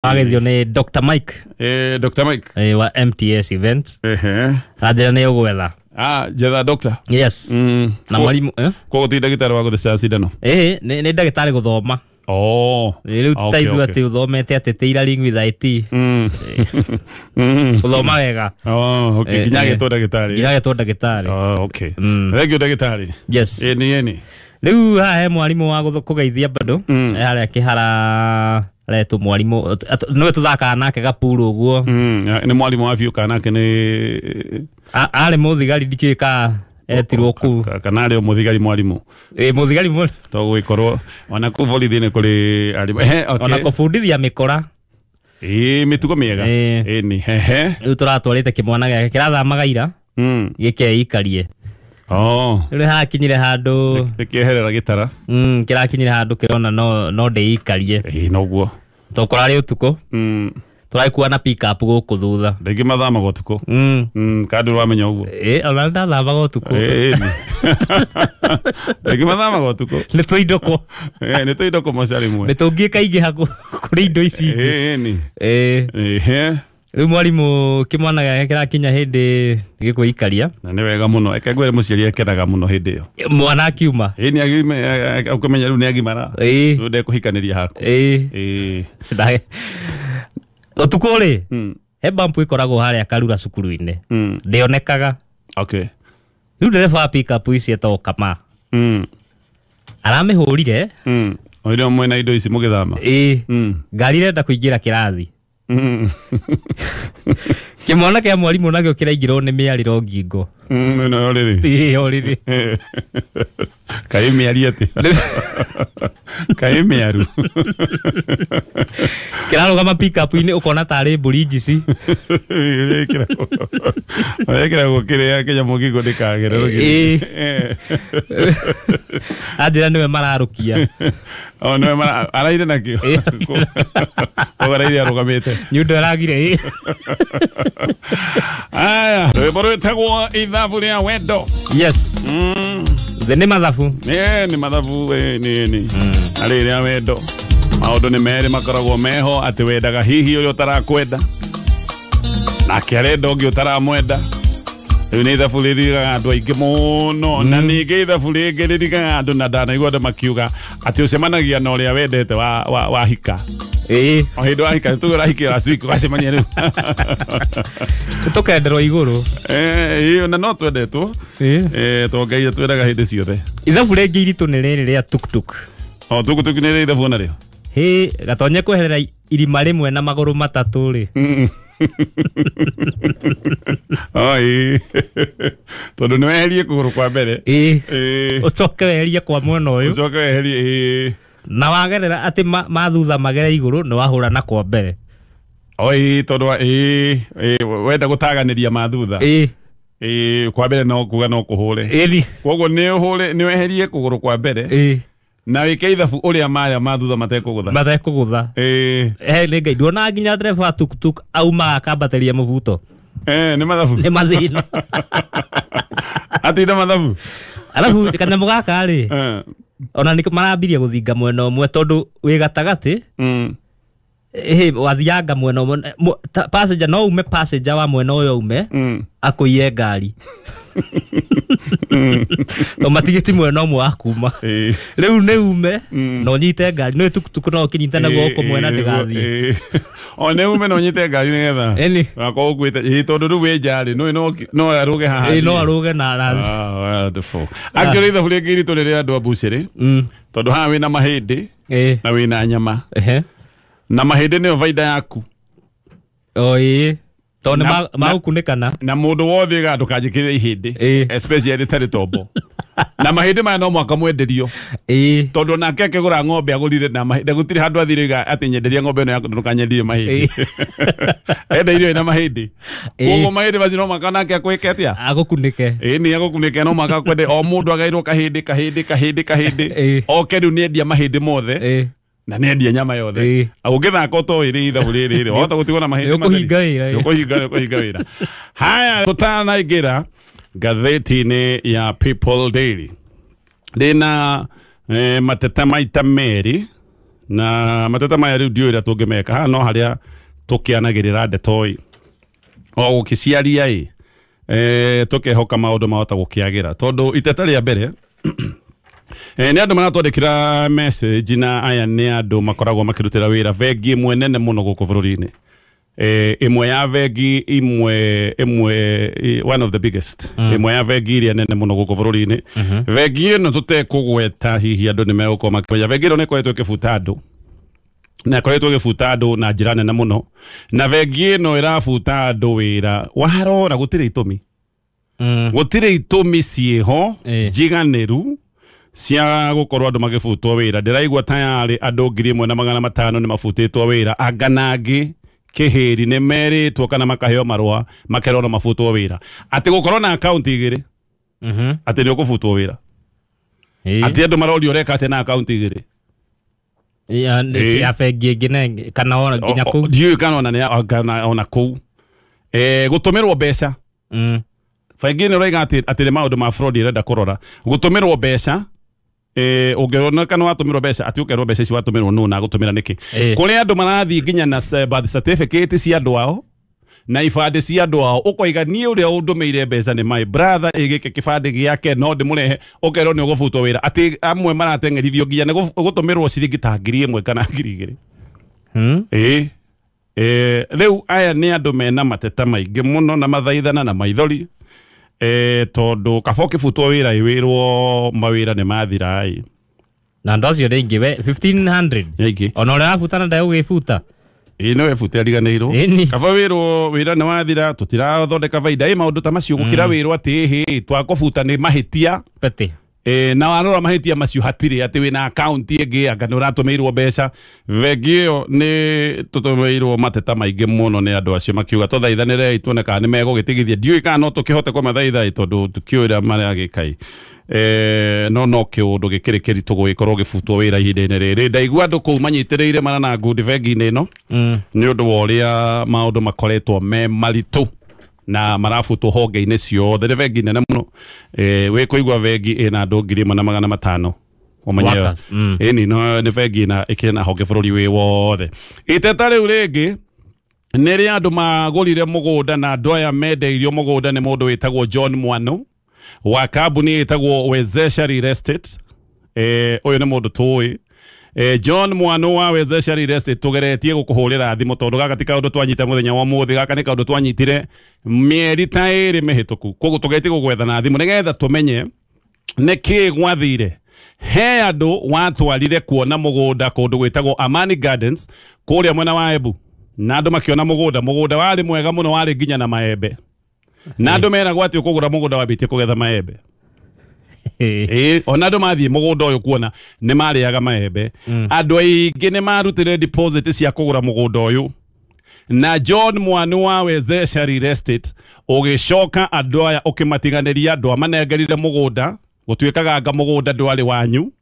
Agethio nĩ Dr. Mike. Dr. Mike. Wa MTS Events. Ehe. Anjĩra nĩ ũgwetha. Ah, jetha doctor. Yes. Na mwarimu Koguo ti ndagĩtarĩ wa gũtheca cindano? Ĩĩ, nĩ ndagĩtarĩ gũthoma. Oh. Ĩ, rĩu Ah, ti ta okay, ithuĩ okay. atĩ ũthomete atĩ tailoring with IT. Gũthoma wega. Oh, okay. Nginya agĩtwo ndagĩtarĩ. Nginya agetwo ndagĩtarĩ. Oh, okay. Thank you, ndagĩtarĩ. Yes. Ĩni ĩni. Rĩu haha he mwarimũ wa kũgeithia bado. Harĩa kĩhara aretwo mwarimũ nĩwe tũthakaga nake gapuru ũguo. Nĩ mwarimũ wa biũ kana nake nĩ Arĩ mũthigari ndikĩũĩ ka etirwo kũu. Kana arĩ o mũthigari mwarimũ. Ĩ, mũthigari To gũgĩkorwo ona kũu borithi nĩ kũrĩ arimũ. Ehe, okay. Ona kũbundithia mĩkora. Ĩ, mĩtugo mĩega. Ĩni, hehe. Rĩu tũratwarĩte kĩmwana gĩake kĩrathamaga ira. Gĩkeikarie. Oh. Rĩu hakinyire handũ. Gĩkĩeherera gĩtara. Kĩrakinyire handũ kĩrona no ndĩikarie. Ĩ, noguo. To kũrarĩ ũtukũ. Tũragĩkua na pick up gũkũ thutha. Rĩngĩ mathamaga ũtukũ. Ka ndũrĩ wamenya ũguo. Ĩ, ona ndathamaga ũtukũ. Ĩ, ĩ. Rĩngĩ mathamaga ũtukũ. Nĩ tũindo kũ. Ĩ, nĩ tũindo kũ mocarĩ mwe. Mĩtũngi ĩkaingĩha kũrĩ indo ici ingĩ. Ĩ, ĩ, nĩ. Ĩ. Ĩhĩ. Rĩu mwarimũ kĩmwana gĩake kĩrakinya hĩndĩ gĩkwĩikaria. Na nĩ wega mũno. Eke ngwĩre mũciari akenaga mũno hĩndĩ ĩyo. Mwana akiuma. Ĩ, nĩ agime, ũkĩmenya rĩu nĩ agimara. Ĩ. Rĩu ndekũhikanĩria haku. Ĩ. Ĩ. Ũtukũ rĩ, he bump ĩkoragwo harĩa Karura cukuru-inĩ. Ndĩonekaga. Okay. Rĩu ndereba wa pick up ici etagwo Kama. Aramĩhũrire. O rĩrĩa mwena indo ici mũgĩthama. Ĩ. Ngari ĩrenda kũingĩra kĩrathi. Kĩmwana kĩa mwarimũ nakĩo kĩraingĩrwo nĩ mĩarĩro ngingo. No rĩrĩ. Ĩ, o rĩrĩ. Kaĩ mĩarie atĩa? Kaĩ mĩaru. Kĩrarũgama pick up-inĩ ũkona tarĩ mbũri njici. Wekĩragwo kĩrĩa kĩnyamũ ngingo ndĩkagere. Ĩ. Anjĩra nĩwe mararũkia. O nĩwe araire nakĩo. Koguo araire arũgamĩte. Nĩ ũndũ aragire, ĩ. Aya, rwĩmbo rwĩtagwo ithabu rĩa wendo. Yes. Thĩ nĩ mathabu. Ĩ, nĩ mathabu, ĩ, nĩ, nĩ. Na rĩrĩa wendo. Maũndũ nĩ merĩ makoragwo meho atĩ wendaga hihi ũrĩa ũtarakwenda. Nake arenda ũngĩ ũtaramwenda. Rĩu nĩ ithabu rĩrigaga andũ aingĩ mũno. Na ningĩ ithabu rĩngĩ rĩrigaga andũ na ndanaigua andũ makiuga atĩ ũcemanagia na ũrĩa wendete wa hika. Ĩ. O hĩndĩ wa hika, tuge ũrahikia last week, ũgacemania rĩu. Tũkenderwo igũrũ. Ĩ, na no twendetwo. Ĩ. Tondũ Ngai atwendaga hĩndĩ ciothe. Ithabu rĩngĩ iritũ nĩ rĩrĩ rĩa tuktuk. O, tuktuk nĩ rĩrĩ ithabu ona rĩo? Hĩ, gatonye kweherera irima rĩmwe na magũrũ matatũ rĩ. Oi. Tondũ nĩ weherie kũgũrũ kwa mbere. Ĩ. Ĩ. Ũcoke weherie kwa mwena ũyũ. Ũcoke weherie, ĩ. Na wagerera atĩ ma thutha magere igũrũ nĩ wahũra na kwa mbere. Oi, tondũ wa, ĩ, ĩ, wenda gũtaganĩria ma thutha. Ĩ. Ĩ, kwa mbere no kuga no kũhũre. Ĩ. Koguo nĩ ũhũre, nĩ weherie kũgũrũ kwa mbere. Ĩ. Na wĩke ithabu ũrĩa maya ma thutha matekũgũtha. Matekũgũtha. Ĩ. Nĩ Ngai, nduonaga nginya ndereba wa tuktuk aumaga akambatĩria mũbuto. Nĩ mathabu. Nĩ mathĩna. Atinda mathabu. Arabu kanyamũ gaka rĩ, ona nĩ marambirie gũthinga mwena ũmwe tondũ wĩ gatagatĩ. Ĩ, wathianga mwena ũmwe, passenger no ume passenger wa mwena ũyũ ume, akũiye ngari. To matigĩti mwena ũmwe wa kuma. Rĩu nĩ ume, na ũnyite ngari, nĩ tuktuk no ũkĩnyite na guoko mwena ndĩgathiĩ. O nĩ ume na ũnyite ngari nĩgetha. Ĩni. Wakorwo ũkuĩte, ĩ, tondũ rĩu wĩ nja rĩ, no arũge haha. Ĩ, no arũge na Ah, wonderful. Akĩũria ithabu rĩngĩ iritũ rĩrĩa andũ a bucĩrĩ. Tondũ haha wĩna mahĩndĩ na wĩna nyama. Na mahĩndĩ nĩyo baida yaku. O, ĩ. Tondũ nĩ magũkunĩkana. Na mũndũ wothe ugaga ndũkanjĩkĩrĩre ihĩndĩ. Especially rĩtarĩ tombo. Na mahĩndĩ maya no mũhaka mwenderio. Tondũ nake akĩgũra ng'ombe agũrire na mahĩndĩ. Gũtirĩ handũ athire oiga atĩ nyenderia ng'ombe ĩno yaku ndũkanyenderie mahĩndĩ. Enda irio ĩna mahĩndĩ. Koguo mahĩndĩ macio no mũhaka nake akwĩke atĩa? Agũkunĩke. Ĩ, nĩ agũkunĩke, no mũhaka akwende o mũndũ agairwo kahĩndĩ, kahĩndĩ, kahĩndĩ, kahĩndĩ. Oke rĩu nĩendia mahĩndĩ mothe. Na nĩendia nyama yothe. Ũngĩthaka ũtoĩ rĩ ithabu rĩrĩ rĩ, wahota gũtigwo na mahĩndĩ Nĩ ũkũhinga matheri. wĩra, ĩ. Nĩ ũkũhinga wĩra. Haya, tũtanaingĩra ngathĩti-inĩ ya People Daily. Ndĩna mateta maita merĩ Na mateta maya rĩu ndiũĩ ũrĩa tũngĩmeka haha, no harĩa tũkĩanagĩrĩra ndeto ĩ o gũkĩciaria ĩ tũkehoka maũndũ mahota gũkĩagĩra, tondũ iteta rĩa mbere nĩ andũ maratwandĩkĩra message, na aya nĩ andũ makoragwo makĩrutĩra wĩra bengi ĩmwe nene mũno gũkũ bũrũri-inĩ, ĩmwe ya bengi imwe ĩmwe one of the biggest, ĩmwe ya bengi iria nene mũno gũkũ bũrũri-inĩ. Bengi ĩno tũtekũgweta hihi andũ nĩ megũkorwo makĩmenya bengi ĩno nĩ ĩkoretwo ĩkĩbuta andũ, na ĩkoretwo ĩgĩbuta andũ na njĩra nene mũno, na bengi ĩno ĩrabuta andũ wĩra warora gũtirĩ itũmi, gũtirĩ itũmi ciĩho njiganĩru cia gũkorwo andũ magĩbutwo wĩra. Ndĩraigua tayarĩ andũ 1500 nĩ mabutĩtwo wĩra, anga nangĩ kĩhĩri nĩ merĩtwo kana makaheo marũa makerwo no mabutwo wĩra, atĩ gũkorwo na akaunti igĩrĩ atĩ nĩ ũkũbutwo wĩra, atĩ andũ marorio ũreka atĩ na akaunti igĩrĩ ya bengi ĩngĩ kana ona nginya kũu, ndiũĩ kana ona kana ona kũu gũtũmĩrwo mbeca. Bengi ĩno ĩroiga atĩ nĩ maũndũ ma fraud ĩrenda kũrora, gũtũmĩrwo mbeca ũngĩona kana watũmĩrwo mbeca atĩ ũkerwo mbeca ici watũmĩrwo nũ na gũtũmĩra nĩkĩ. Kũrĩ andũ marathiĩ nginya na birth certificate cia andũ ao na ibandĩ cia andũ ao, ũkoiga niĩ ũrĩa ũndũmĩire mbeca nĩ my brother, ĩgĩke kĩbandĩ gĩake no ndĩmũrehe, ũkerwo nĩ ũgũbutwo wĩra. Atĩ amwe marateng'erithio nginya nĩ gũtũmĩrwo ciringi ta 1000 kana 2000. Rĩu aya nĩ andũ mena mateta maingĩ mũno na mathaithana na maithori, tondũ kaba ũkĩbutwo wĩra ĩwĩrwo mawĩra nĩ mathira ĩ, na andũ acio nĩ aingĩ we 1500 aingĩ, ona ũrĩa arabutana ndegũgĩbuta ĩ no webute ariganĩirwo, kaba wĩrwo wĩra nĩ wathira tũtirathondeka baida ĩ maũndũ ta macio, gũkĩra wĩrwo atĩ ĩhĩ twakũbuta nĩ mahĩtia pete. Na warora mahĩtia macio hatirĩ atĩ wĩna akaunti ĩngĩ anga nĩ ũratũmĩirwo mbeca. Bengi ĩyo nĩ tũtũmĩirwo mateta maingĩ mũno nĩ andũ acio makiuga tũthaithanĩrei tuone kana nĩ megũgĩtigithia. Ndiũĩ kana no tũkĩhote kũmathaitha tondũ tũkĩũĩ ũrĩa maragĩka no kĩũndũ gĩkĩrĩ kĩritũ gũgĩkorwo gĩbutwo wĩra ihinda-inĩ rĩrĩ. Ndaigua andũ kũu manyitĩrĩire mara na ngundi bengi-inĩ ĩno nĩ ũndũ wa ũrĩa maũndũ makoretwo me maritũ na marabutwo honge-inĩ ciothe. Nĩ bengi nene mũno, wĩ kũigua bengi ĩna andũ 1500 ũmenye ĩni no nĩ bengi ĩna ĩkĩrĩ na honge bũrũri wĩ wothe. Iteta rĩu rĩngĩ nĩ rĩa andũ magũrire mũgũnda, na andũ aya mendeirio mũgũnda nĩ mũndũ wĩtagwo John Mwanu wa kambuni ĩtagwo Wezesha Real Estate. Ũyũ nĩ mũndũ tũĩ. John Mwanu wa Wezesha Real Estate tũgeretie gũkũhũrĩra thimũ tondũ gaka ti kaũndũ twanyita mũthenya wa ũmũthĩ, gaka nĩ kaũndũ twanyitire mĩeri ta ĩrĩ mĩhĩtũku, koguo tũgeretie gũgwetha na thimũ nĩgetha tũmenye nĩkĩĩ gwathire. He andũ watwarire kuona mũgũnda kũndũ gwĩtagwo Amani Gardens kũrĩa mwena wa Embu, na andũ makĩona mũgũnda, mũgũnda warĩ mwega mũno, warĩ nginya na maembe, na andũ meragwo atĩ ũkũgũra mũgũnda wambĩtie kũgetha maembe. Ona andũ mathiĩ mũgũnda ũyũ kuona nĩ marĩaga maembe. Andũ aingĩ nĩ marutire deposit cia kũgũra mũgũnda ũyũ, na John Mwanu wa Wezesha Real Estate ũgĩcoka andũ aya ũkĩmatiganĩria, ndwamanengerire mũgũnda, gũtuĩkaga anga mũgũnda ndwarĩ wanyu.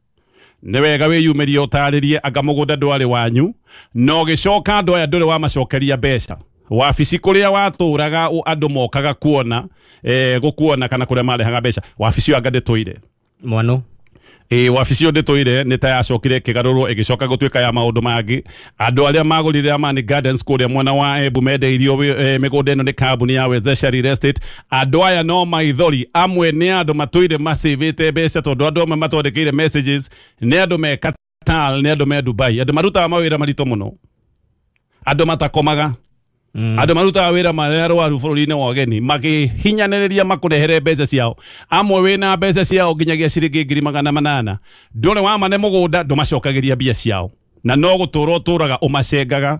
Nĩ wega wĩyumĩrie ũtarĩrie anga mũgũnda ndwarĩ wanyu, na ũgĩcoka andũ aya ndũrĩ wamacokeria mbeca. Wabici kũrĩa watũraga andũ mokaga kuona gũkuona kana kũrĩa marehaga mbeca, wabici ĩyo anga ndĩtũire Mwanu. Wabici ĩyo ndĩtũire nĩ ta yacokire ĩkĩgarũrwo ĩgĩcoka gũtuĩka ya maũndũ mangĩ. Andũ arĩa magũrire Amani Gardens kũrĩa mwena wa Embu mendeirio mĩgũnda ĩno nĩ kambuni ya Wezesha Real Estate. Andũ aya no maithori, amwe nĩ andũ matũire macĩvĩte mbeca tondũ andũ amwe matwandĩkĩire messages nĩ andũ me Qatar, nĩ andũ me Dubai, andũ marutaga mawĩra maritũ mũno, andũ matakomaga, andũ marutaga wĩra marĩa arwaru bũrũri-inĩ wa ũgeni makĩhinyanĩrĩria makũrehere mbeca ciao. Amwe wĩna mbeca ciao nginyagia ciringi 800,000, ndũrĩ wamane mũgũnda ndũmacokagĩria mbia ciao, na no gũtũra ũtũraga ũmacengaga.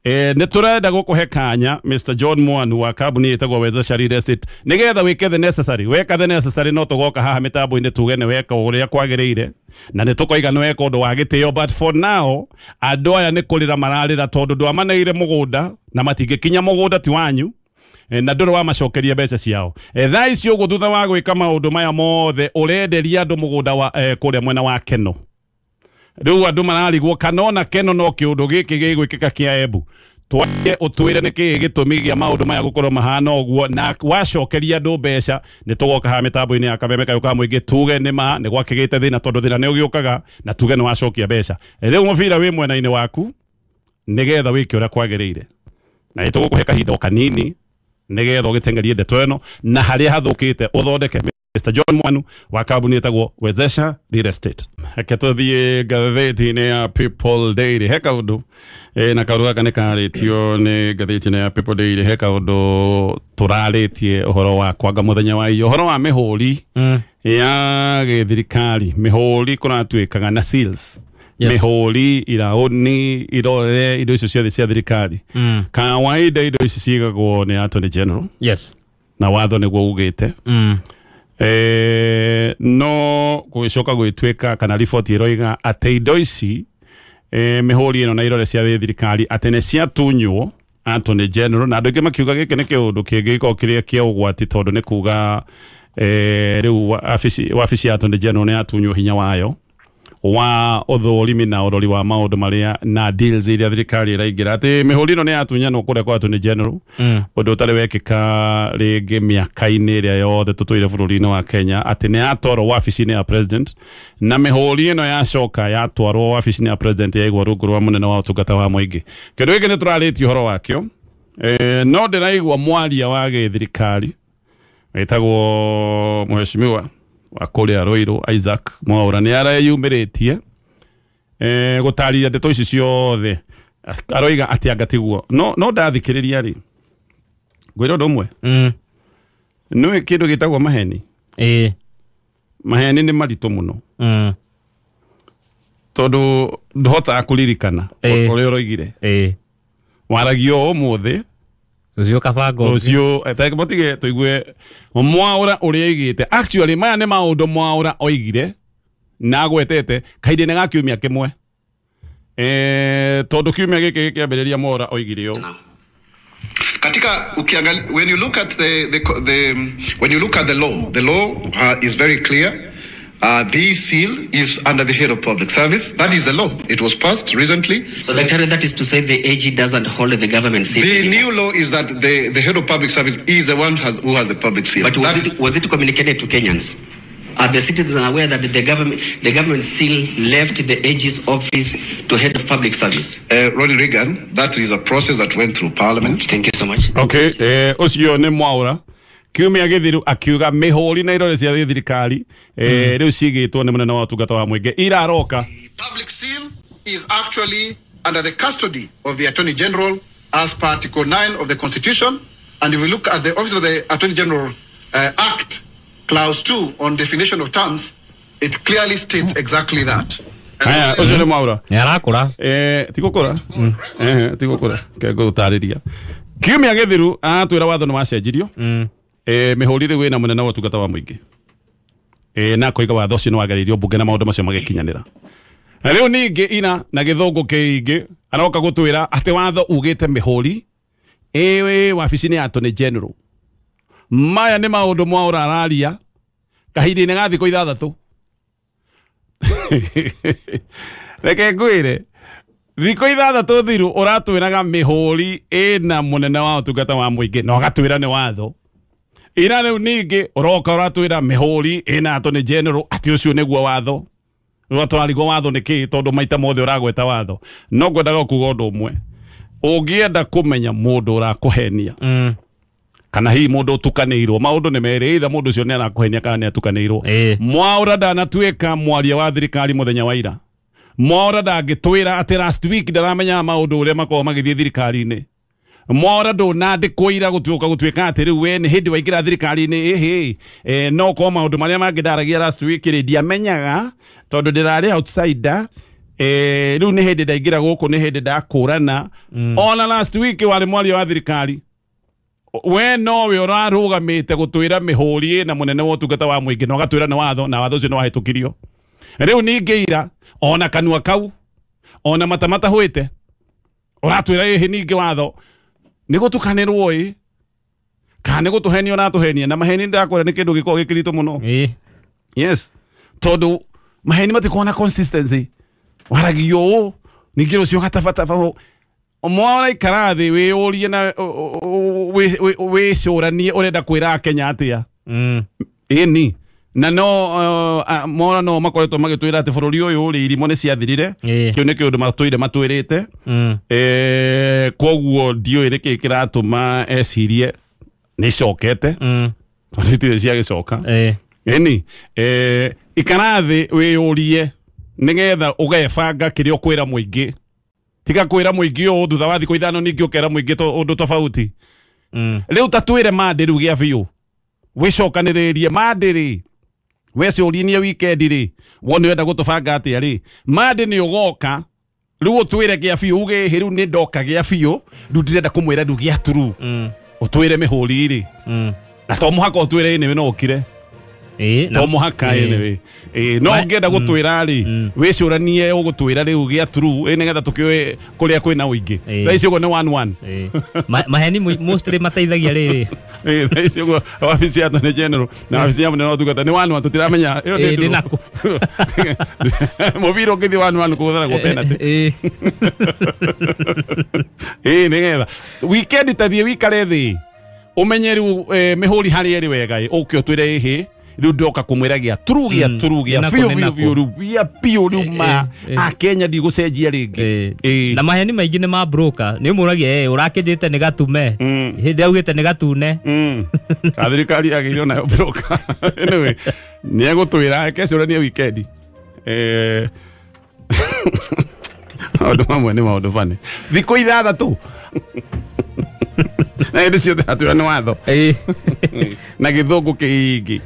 Nĩ tũrenda gũkũhe kanya Mr John Mwanu wa kambuni ĩtagwo Wezesha Real Estate nĩgetha wĩke the necessary. Weka the necessary no tũgoka haha mĩtambo-inĩ tuge nĩ weka ũrĩa kwagĩrĩire, na nĩ tũkoiga nĩ weka ũndũ wa gĩtĩo, but for now andũ aya nĩ kũrĩra mararĩra tondũ ndwamaneire mũgũnda na matingĩkinya mũgũnda ti wanyu, na ndũrĩ wamacokeria mbeca ciao. Thaa ici ũguo thutha wa gwĩka maũndũ maya mothe ũrenderia andũ mũgũnda wa kũrĩa mwena wa Keno. Rĩu andũ mararigwo kana ona Keno no kĩũndũ gĩkĩ gĩgwĩkĩka kĩa Embu. Twaye utwire nĩ kĩĩ gĩtũmi gĩa maũndũ maya gũkorwo mahana ũguo, na wacokeria andũ mbeca nĩ tũgoka haha mĩtambo-inĩ ya Kameme Kayũ ka Mũingĩ tuge nĩ ma nĩ gwakĩgĩte thĩna, tondũ thĩna nĩ ũgĩũkaga na tuge nĩ wacokia mbeca. Rĩu mũbira wĩ mwena-inĩ waku nĩgetha wĩke ũrĩa kwagĩrĩire, na nĩ tũgũkũhe kahinda o kanini nĩgetha ũgĩteng'erie ndeto ĩno na harĩa hathũkĩte ũthondeke. Mr. John Mwanu wa kambuni ĩtagwo Wezesha Real Estate. Reke tũthiĩ ngathĩti-inĩ ya People Daily. He kaũndũ na kaũndũ gaka nĩ karĩtio nĩ ngathĩti-inĩ ya People Daily. He kaũndũ tũrarĩtie ũhoro wa kwanga mũthenya wa iyo, ũhoro wa mĩhũri ya gĩthirikari, mĩhũri kũratuĩkaga na seals. Yes. Mĩhũri, iraũni, irore, indo icio ciothe cia thirikari. Kawaida indo ici cigagwo nĩ Attorney General. Yes. Na watho nĩguo ugĩte. No gũgĩcoka gwĩtuĩka kana riboti ĩroiga atĩ indo ici mĩhũri ĩno na irore cia thirikari atĩ nĩ ciatunywo Attorney General, na andũ aingĩ makiuga gĩkĩ nĩ kĩũndũ kĩngĩkorwo kĩrĩa kĩa ũgwati, tondũ nĩ kuga rĩu wabici ya Attorney General nĩ yatunywo hinya wayo wa ũthũrimi na ũrori wa maũndũ marĩa na deals iria thirikari ĩraingĩra, atĩ mĩhũri ĩno nĩ yatunyanwo kũrĩa kwa Attorney General, ũndũ ũtarĩ wekĩka rĩngĩ mĩaka-inĩ ĩrĩa yothe tũtũire bũrũri-inĩ wa Kenya, atĩ nĩ yatwarwo wabici-inĩ ya president, na mĩhũri ĩno yacoka yatwarwo wabici-inĩ ya president yaigwo rungu rwa mũnene wa ũtungata wa mũingĩ. Kĩndũ gĩkĩ nĩ tũrarĩtie ũhoro wakĩo, no ndĩraigua mwaria wa gĩthirikari wĩtagwo mheshimiwa wa kũrĩa Ruiru Isaac Mwaura nĩ areyumĩrĩtie gũtarĩria ndeto ici ciothe, aroiga atĩ anga tiguo. No ndathikĩrĩria rĩ, ngwĩra ũndũ ũmwe. Nĩũĩ kĩndũ gĩtagwo maheni? Maheni nĩ maritũ mũno. Tondũ ndũhotaga kũririkana ũrĩa ũroigire. Waragio ũmũthĩ, rũciũ kabango, rũciũ mũtige tũigue Mwaura ũrĩa oigĩte. Actually maya nĩ maũndũ Mwaura oigire na agwetete kahinda-inĩ ga kiumia kĩmwe, tondũ kiumia gĩkĩ gĩkĩambĩrĩria Mwaura oigire ũũ. Katika ukiangalia, when you look at the when you look at the law is very clear. The seal is under the head of public service. That is the law. It was passed recently. So, Doctor, that is to say the AG doesn't hold the government seal. The new law is that the head of public service is the one who has the public seal. But was it communicated to Kenyans? Are the citizens aware that the government seal left the AG's office to head of public service? Ronnie Reagan, that is a process that went through Parliament. Thank you so much. Okay, ũcio nĩ Mwaura. Kiumia gĩthiru akiuga mĩhũri na irore cia thirikari rĩu cigĩtwo nĩ mũnene wa ũtungata wa mũingĩ iraroka. The public seal is actually under the custody of the Attorney General as per Article 9 of the Constitution. And if we look at the Office of the Attorney General Act, Clause 2 on definition of terms, it clearly states exactly that. Haya, ũcio nĩ Mwaura. Nĩ arakũra. Tigũkũra. Tigũkũra. Ngũgũtarĩria. Kiumia gĩthiru atwĩra watho nĩ wacenjirio. Mĩhũri rĩu ĩna mũnene wa ũtungata wa mũingĩ, na koiga watho ũcio nĩ wagĩrĩirio mbunge na maũndũ macio magĩkinyanĩra. Na rĩu ningĩ ina na gĩthũngũ kĩingĩ aroka gũtwĩra atĩ watho ugĩte mĩhũri ĩĩ wabici-inĩ ya Attorney General. Maya nĩ maũndũ Mwaura araria kahinda-inĩ ga thikũ 6. Reke ngwĩre, thikũ 6 thiru ũratwĩraga mĩhũri ĩna mũnene wa ũtungata wa mũingĩ na ũgatwĩra nĩ watho. Ira rĩu ningĩ ũroka ũratwĩra mĩhũri ĩna Attorney General atĩ ũcio nĩguo watho. Rĩu tũrarigwo watho nĩ kĩĩ, tondũ maita mothe ũragweta watho. No ngwendaga kuga ũndũ ũmwe, ũngĩenda kũmenya mũndũ ũrakũhenia kana hihi mũndũ ũtukanĩirwo, maũndũ nĩ merĩ, either mũndũ ũcio nĩ arakũhenia kana nĩ atukanĩirwo. Mwaura ndanatuĩka mwaria wa thirikari mũthenya wa ira. Mwaura ndangĩtwĩra atĩ last week ndaramenyaga maũndũ ũrĩa makoragwo magĩthiĩ thirikari-inĩ. Mwaura ndũnandĩkwo ira gũtuĩka atĩ rĩu we nĩ hĩndĩ waingĩra thirikari-inĩ ĩhĩ, no korwo maũndũ marĩa mangĩ ndaragia last week rĩ ndiamenyaga tondũ ndĩrarĩ outsider, rĩu nĩ hĩndĩ ndaingĩra gũkũ, nĩ hĩndĩ ndakũrana. Ona last week warĩ mwaria wa thirikari, we nowe ũrarũgamĩte gũtwĩra mĩhũri na mũnene wa ũtungata wa mũingĩ na ũgatwĩra nĩ watho, na watho ũcio nĩ wahĩtũkirio. Rĩu ningĩ ira ona kanua kau ona mata matahwĩte ũratwĩra ĩhĩ ningĩ watho nĩ gũtukanĩrwo ĩ kana nĩ gũtũhenia ũratũhenia. Na maheni ndakwĩra nĩ kĩndũ gĩkoragwo gĩkĩritũ mũno. Yes, tondũ maheni matikoragwo na consistency. Waragio ũũ ningĩ rũciũ gatabataba. Mwana ikara thĩ wĩyũrie na wĩcũranie ũrenda kwĩra Kenya atĩa. Ĩni na no mona no makoretwo magĩtwĩra atĩ bũrũri ũyũ rĩ irimũ nĩ ciathirire. Kĩu nĩ kĩũndũ matũire matwĩrĩte. Koguo ndiũĩ nĩkĩĩ kĩratũma ecirie nĩ cokete tondũ itirĩ ciagĩcoka. Ĩni ikara thĩ wĩyũrie nĩgetha ũgebanga kĩrĩa ũkwĩra mũingĩ. Tiga kwĩra mũingĩ ũũ thutha wa thikũ 5 ningĩ ũkera mũingĩ ũndũ tofauti. Rĩu ta twĩre Monday rĩu gĩa biũ wĩcokanĩrĩrie Monday rĩ wecũrinie weekend rĩ wone wenda gũtũbanga atĩa rĩ Monday nĩ ũgoka rĩu ũtwĩre gĩa biũ uge rĩu nĩ ndoka gĩa biũ rĩu ndĩrenda kũmwĩra rĩu gĩa true ũtwĩre mĩhũri rĩ na to mũhaka ũtwĩre anyway no ũkire to mũhaka anyway no ũngĩenda gũtwĩra rĩ wĩcũranie ũgũtwĩra rĩu gĩa true nĩgetha tũkĩũĩ kũrĩa kwĩna ũingĩ. Thaa ici ũguo nĩ 1-1. Maheni mostly mateithagia rĩrĩ. Thaa ici ũguo wabici ya Attorney General na wabici ya mũnene wa ũtungata nĩ 1-1 tũtiramenya ĩyo nĩ ndĩ nakũ. Mũbira ũngĩthiĩ 1-1 kũgũthanagwo penalty. Nĩgetha weekend tathiĩ wikare thĩ ũmenye rĩu mĩhũri harĩa ĩrĩ wega ũke ũtwĩre ĩhĩ rĩu ndoka kũmwĩra gĩa true gĩa true gĩa biũ biũ biũ rĩu gĩa biũ rĩu ma Akenya ndigũcenjia rĩngĩ. Na maheni maingĩ nĩ ma broker nĩ ũmũragia ũrakĩnjĩte nĩ gatume hĩndĩ augĩte nĩ gatune. Ka thirikari yagĩrĩirwo nayo broker. Anyway nĩ egũtwĩra ekecũranie weekend. Maũndũ mamwe nĩ maũndũ bani thikũ 6 na hĩndĩ ciothe atwĩra nĩ watho na gĩthũngũ kĩingĩ.